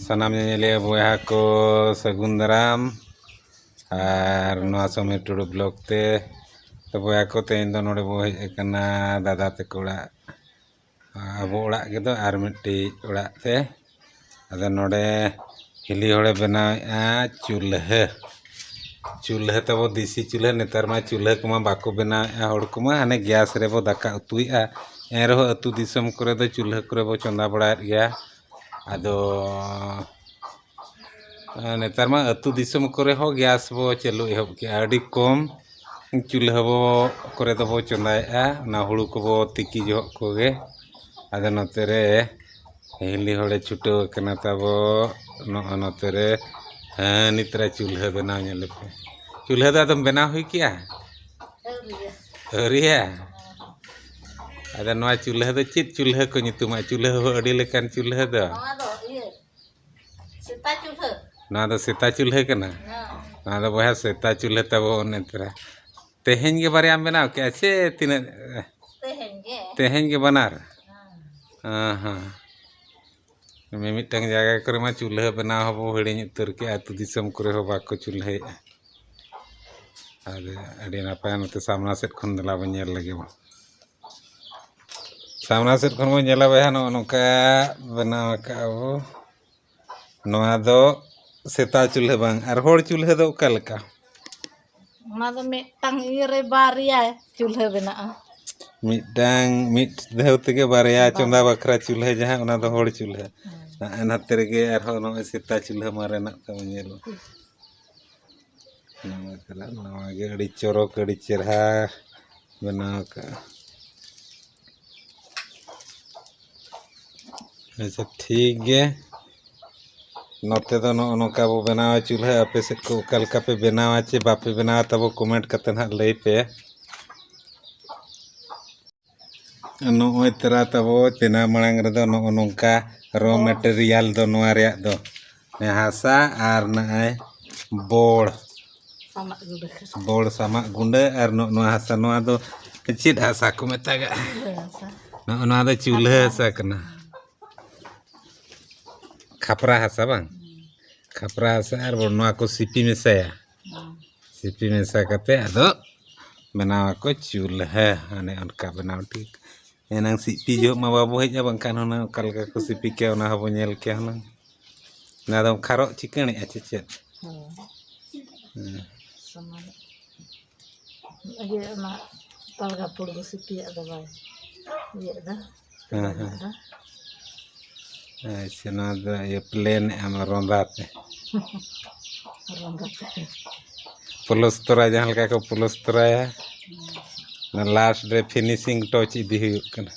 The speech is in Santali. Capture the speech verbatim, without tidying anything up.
ᱥᱟᱱᱟᱢ ᱧᱮᱧᱮᱞᱤᱭᱟᱹ ᱵᱚᱭᱦᱟ ᱠᱚ ᱥᱟᱹᱜᱩᱱ ᱫᱟᱨᱟᱢ᱾ ᱟᱨ ᱱᱚᱣᱟ ᱥᱚᱢᱤᱨ ᱴᱩᱰᱩ ᱵᱞᱚᱜ ᱛᱮ, ᱛᱚ ᱵᱚᱭᱦᱟ ᱠᱚ, ᱛᱮᱦᱮᱧ ᱫᱚ ᱱᱚᱰᱮ ᱵᱚ ᱦᱮᱡ ᱟᱠᱟᱱᱟ ᱫᱟᱫᱟ ᱛᱟᱠᱚ ᱚᱲᱟᱜ᱾ ᱟᱵᱚ ᱚᱲᱟᱜ ᱜᱮᱫᱚ ᱟᱨ ᱢᱤᱫᱴᱤᱡ ᱚᱲᱟᱜ ᱛᱮ᱾ ᱟᱫᱚ ᱱᱚᱰᱮ ᱦᱤᱞᱤ ᱦᱚᱲᱮ ᱵᱮᱱᱟᱣᱮᱫᱼᱟ ᱪᱩᱞᱦᱟᱹ᱾ ᱪᱩᱞᱦᱟᱹ ᱛᱟᱵᱚ ᱫᱮᱥᱤ ᱪᱩᱞᱦᱟᱹ, ᱱᱮᱛᱟᱨ ᱢᱟ ᱪᱩᱞᱦᱟᱹ ᱠᱚᱢᱟ ᱵᱟᱠᱚ ᱵᱮᱱᱟᱣᱮᱫᱼᱟ ᱦᱚᱲ ᱠᱚᱢᱟ, ᱦᱟᱱᱮ ᱜᱮᱥ ᱨᱮᱵᱚ ᱫᱟᱠᱟ ᱩᱛᱩᱭᱮᱫᱼᱟ᱾ ᱮᱱ ᱨᱮᱦᱚᱸ ᱟᱹᱛᱩ ᱫᱤᱥᱚᱢ ᱠᱚᱨᱮ ᱫᱚ ᱪᱩᱞᱦᱟᱹ ᱠᱚᱨᱮ ᱵᱚ ᱪᱚᱸᱫᱟ ᱵᱟᱲᱟᱭᱮᱫ ᱜᱮᱭᱟ᱾ ᱟᱫᱚ ᱱᱮᱛᱟᱨ ᱢᱟ ᱟᱹᱛᱩ ᱫᱤᱥᱚᱢ ᱠᱚᱨᱮ ᱦᱚᱸ ᱜᱮᱥ ᱵᱚ ᱪᱟᱹᱞᱩ ᱮᱦᱚᱵ ᱠᱮᱜᱼᱟ᱾ ᱟᱹᱰᱤ ᱠᱚᱢ ᱪᱩᱞᱦᱟᱹ ᱵᱚ ᱠᱚᱨᱮ ᱫᱚᱵᱚ ᱪᱚᱸᱫᱟᱭᱮᱫᱼᱟ, ᱚᱱᱟ ᱦᱩᱲᱩ ᱠᱚᱵᱚ ᱛᱤᱠᱤ ᱡᱚᱦᱚᱜ ᱠᱚᱜᱮ᱾ ᱟᱫᱚ ᱱᱚᱛᱮ ᱨᱮ ᱦᱤᱞᱤ ᱦᱚᱲᱮ ᱪᱷᱩᱴᱟᱹᱣ ᱟᱠᱟᱱᱟ ᱛᱟᱵᱚ ᱱᱚᱜᱼᱚ ᱱᱚᱛᱮ ᱨᱮ᱾ ᱦᱮᱸ, ᱱᱤᱛ ᱨᱮ ᱪᱩᱞᱦᱟᱹ ᱵᱮᱱᱟᱣ ᱧᱮᱞ ᱯᱮ᱾ ᱪᱩᱞᱦᱟᱹ ᱫᱚ ᱟᱫᱚᱢ ᱵᱮᱱᱟᱣ ᱦᱩᱭ ᱠᱮᱜᱼᱟ? ᱟᱹᱣᱨᱤᱭᱟ᱾ ᱟᱹᱣᱨᱤᱭᱟ? ᱟᱫᱚ ᱱᱚᱣᱟ ᱪᱩᱞᱦᱟᱹ ᱫᱚ ᱪᱮᱫ ᱪᱩᱞᱦᱟᱹ ᱠᱚ ᱧᱩᱛᱩᱢᱟ? ᱪᱩᱞᱦᱟᱹ ᱦᱚᱸ ᱟᱹᱰᱤ ᱞᱮᱠᱟᱱ ᱪᱩᱞᱦᱟᱹ ᱫᱚ᱾ ᱱᱚᱣᱟ ᱫᱚ ᱤᱭᱟᱹ, ᱥᱮᱛᱟ ᱪᱩᱞᱦᱟᱹ᱾ ᱱᱚᱣᱟ ᱫᱚ ᱥᱮᱛᱟ ᱪᱩᱞᱦᱟᱹ ᱠᱟᱱᱟ? ᱦᱮᱸ᱾ ᱱᱚᱣᱟ ᱫᱚ ᱵᱚᱭᱦᱟ ᱥᱮᱛᱟ ᱪᱩᱞᱦᱟᱹ ᱛᱟᱵᱚ ᱚᱱᱮ ᱛᱚᱨᱟ᱾ ᱛᱮᱦᱮᱧ ᱜᱮ ᱵᱟᱨᱭᱟᱢ ᱵᱮᱱᱟᱣ ᱠᱮᱜᱼᱟ ᱥᱮ ᱛᱤᱱᱟᱹᱜ? ᱛᱮᱦᱮᱧ ᱜᱮ᱾ ᱛᱮᱦᱮᱧ ᱜᱮ ᱵᱟᱱᱟᱨ? ᱦᱮᱸ᱾ ᱦᱮᱸ, ᱦᱮᱸ᱾ ᱢᱤᱢᱤᱫᱴᱟᱝ ᱡᱟᱭᱜᱟ ᱠᱚᱨᱮ ᱢᱟ ᱪᱩᱞᱦᱟᱹ ᱵᱮᱱᱟᱣ ᱦᱚᱸᱵᱚ ᱦᱤᱲᱤᱧ ᱩᱛᱟᱹᱨ ᱠᱮᱜᱼᱟ, ᱟᱹᱛᱩ ᱫᱤᱥᱚᱢ ᱠᱚᱨᱮ ᱦᱚᱸ ᱵᱟᱠᱚ ᱪᱩᱞᱦᱟᱹᱭᱮᱫᱼᱟ᱾ ᱟᱫᱚ ᱟᱹᱰᱤ ᱱᱟᱯᱟᱭ, ᱱᱚᱛᱮ ᱥᱟᱢᱱᱟ ᱥᱮᱫ ᱠᱷᱚᱱ ᱫᱮᱞᱟ ᱵᱚᱱ ᱧᱮᱞ ᱞᱮᱜᱮ ᱵᱚ᱾ ᱥᱟᱢᱱᱟ ᱥᱮᱫ ᱠᱷᱚᱱ ᱵᱚᱱ ᱧᱮᱞᱟ ᱵᱚᱭᱦᱟ, ᱱᱚᱜᱼᱚ ᱱᱚᱝᱠᱟ ᱵᱮᱱᱟᱣ ᱟᱠᱟᱫᱼᱟ ᱵᱚ᱾ ᱱᱚᱣᱟ ᱫᱚ ᱥᱮᱛᱟ ᱪᱩᱞᱦᱟᱹ ᱵᱟᱝ, ᱟᱨ ᱦᱚᱲ ᱪᱩᱞᱦᱟᱹ ᱫᱚ ᱚᱠᱟ ᱞᱮᱠᱟ? ᱚᱱᱟ ᱫᱚ ᱢᱤᱫᱴᱟᱝ ᱤᱭᱟᱹ ᱨᱮ ᱵᱟᱨᱭᱟ ᱪᱩᱞᱦᱟᱹ ᱵᱮᱱᱟᱜᱼᱟ᱾ ᱢᱤᱫᱴᱟᱝ, ᱢᱤᱫ ᱫᱷᱟᱣ ᱛᱮᱜᱮ ᱵᱟᱨᱭᱟ ᱵᱟᱨ- ᱪᱚᱸᱫᱟ ᱵᱟᱠᱷᱨᱟ ᱪᱩᱞᱦᱟᱹ, ᱡᱟᱦᱟᱸ ᱚᱱᱟ ᱫᱚ ᱦᱚᱲ ᱪᱩᱞᱦᱟᱹ᱾ ᱦᱮᱸ᱾ ᱱᱟᱜᱼᱟ ᱱᱟᱛᱮ ᱨᱮᱜᱮ ᱟᱨᱦᱚᱸ ᱱᱚᱜᱼᱚᱭ ᱥᱮᱛᱟ ᱪᱩᱞᱦᱟᱹ ᱢᱟᱨᱮᱱᱟᱜ ᱛᱟᱵᱚᱱ ᱧᱮᱞᱚᱜᱼᱟ᱾ ᱱᱟᱣᱟ ᱠᱟᱞᱟᱨ, ᱱᱟᱣᱟ ᱜᱮ ᱟᱹᱰᱤ ᱪᱚᱨᱚᱠ, ᱟᱹᱰᱤ ᱪᱮᱨᱦᱟ ᱵᱮᱱᱟᱣ ᱟᱠᱟᱜᱼᱟ᱾ ᱟᱪᱪᱷᱟ, ᱴᱷᱤᱠ ᱜᱮ᱾ ᱱᱚᱛᱮ ᱫᱚ ᱱᱚᱜᱼᱚ ᱱᱚᱝᱠᱟ ᱵᱚ ᱵᱮᱱᱟᱣᱟ ᱪᱩᱞᱦᱟᱹ᱾ ᱟᱯᱮ ᱥᱮᱫ ᱠᱚ ᱚᱠᱟ ᱞᱮᱠᱟ ᱯᱮ ᱵᱮᱱᱟᱣᱟ ᱪᱮ ᱵᱟᱯᱮ ᱵᱮᱱᱟᱣᱟ, ᱛᱟᱵᱚ comment ᱠᱟᱛᱮ ᱱᱟᱦᱟᱜ ᱞᱟᱹᱭ ᱯᱮ᱾ ᱱᱚᱜᱼᱚᱭ ᱛᱚᱨᱟ ᱛᱟᱵᱚ ᱵᱮᱱᱟᱣ ᱢᱟᱲᱟᱝ ᱨᱮᱫᱚ ᱱᱚᱜᱼᱚ ᱱᱚᱝᱠᱟ raw material ᱫᱚ ᱱᱚᱣᱟ ᱨᱮᱭᱟᱜ ᱫᱚ ᱦᱟᱥᱟ ᱟᱨ ᱱᱚᱜᱼᱚᱭ ᱵᱚᱲ, ᱥᱟᱢᱟᱜ ᱜᱩᱰᱟᱹ᱾ ᱵᱚᱲ ᱥᱟᱢᱟᱜ ᱜᱩᱸᱰᱟᱹ ᱟᱨ ᱱᱚᱜᱼᱚ ᱱᱚᱣᱟ ᱦᱟᱥᱟ, ᱱᱚᱣᱟ ᱫᱚ ᱪᱮᱫ ᱦᱟᱥᱟ ᱠᱚ ᱢᱮᱛᱟᱜᱟᱜᱼᱟ? ᱪᱩᱞᱦᱟᱹ ᱦᱟᱥᱟ᱾ ᱱᱚᱜᱼᱚ ᱱᱚᱣᱟ ᱫᱚ ᱪᱩᱞᱦᱟᱹ ᱦᱟᱥᱟ ᱠᱟᱱᱟ᱾ ᱠᱷᱟᱯᱨᱟ ᱦᱟᱥᱟ ᱵᱟᱝ? ᱦᱩᱸ᱾ ᱠᱷᱟᱯᱨᱟ ᱦᱟᱥᱟ ᱟᱨ ᱵᱚᱱ ᱱᱚᱣᱟ ᱠᱚ ᱥᱤᱯᱤ ᱢᱮᱥᱟᱭᱟ᱾ ᱦᱩᱸ᱾ ᱥᱤᱯᱤ ᱢᱮᱥᱟ ᱠᱟᱛᱮ ᱟᱫᱚ ᱵᱮᱱᱟᱣ ᱟᱠᱚ ᱪᱩᱞᱦᱟᱹ᱾ ᱚᱱᱮ ᱚᱱᱠᱟ ᱵᱮᱱᱟᱣ ᱴᱷᱤᱠ᱾ ᱮᱱᱟᱝ ᱥᱤᱯᱤ ᱡᱚᱦᱚᱜ ᱢᱟ ᱵᱟᱵᱚ ᱦᱮᱡ ᱟᱵᱚᱱ ᱠᱷᱟᱱ ᱦᱩᱱᱟᱹᱝ ᱚᱠᱟ ᱞᱮᱠᱟ ᱠᱚ ᱥᱤᱯᱤ ᱠᱮᱭᱟ, ᱚᱱᱟ ᱦᱚᱸᱵᱚ ᱧᱮᱞ ᱠᱮᱭᱟ ᱦᱩᱱᱟᱹᱝ᱾ ᱚᱱᱟ ᱫᱚᱢ ᱠᱷᱟᱨᱚᱜ ᱪᱤᱠᱟᱹᱬᱮᱜᱼᱟ ᱪᱮ ᱪᱮᱫ? ᱦᱳᱭ᱾ ᱦᱮᱸ᱾ ᱥᱚᱢᱟᱱ᱾ ᱤᱭᱟᱹ ᱚᱱᱟ ᱯᱟᱞᱜᱟ ᱯᱩᱲ ᱫᱚ ᱥᱤᱯᱤᱭᱟᱜ ᱫᱚ ᱵᱟᱭ ᱤᱭᱟᱹᱜ ᱫᱚ᱾ ᱦᱮᱸ, ᱦᱮᱸ᱾ ᱫᱚ᱾ ᱟᱪᱪᱷᱟ, ᱱᱚᱣᱟ ᱫᱚ ᱤᱭᱟᱹ ᱯᱞᱮᱱ ᱮᱢ ᱨᱚᱸᱫᱟ ᱛᱮ᱾ ᱨᱚᱸᱫᱟ ᱛᱮ᱾ ᱯᱞᱚᱥᱛᱚᱨᱟ, ᱡᱟᱦᱟᱸ ᱞᱮᱠᱟ ᱠᱚ ᱯᱞᱚᱥᱛᱚᱨᱟᱭᱟ᱾ ᱦᱩᱸ᱾ ᱚᱱᱟ ᱞᱟᱥᱴ ᱨᱮ ᱯᱷᱤᱱᱤᱥᱤᱝ ᱴᱚᱪ ᱤᱫᱤ ᱦᱩᱭᱩᱜ ᱠᱟᱱᱟ᱾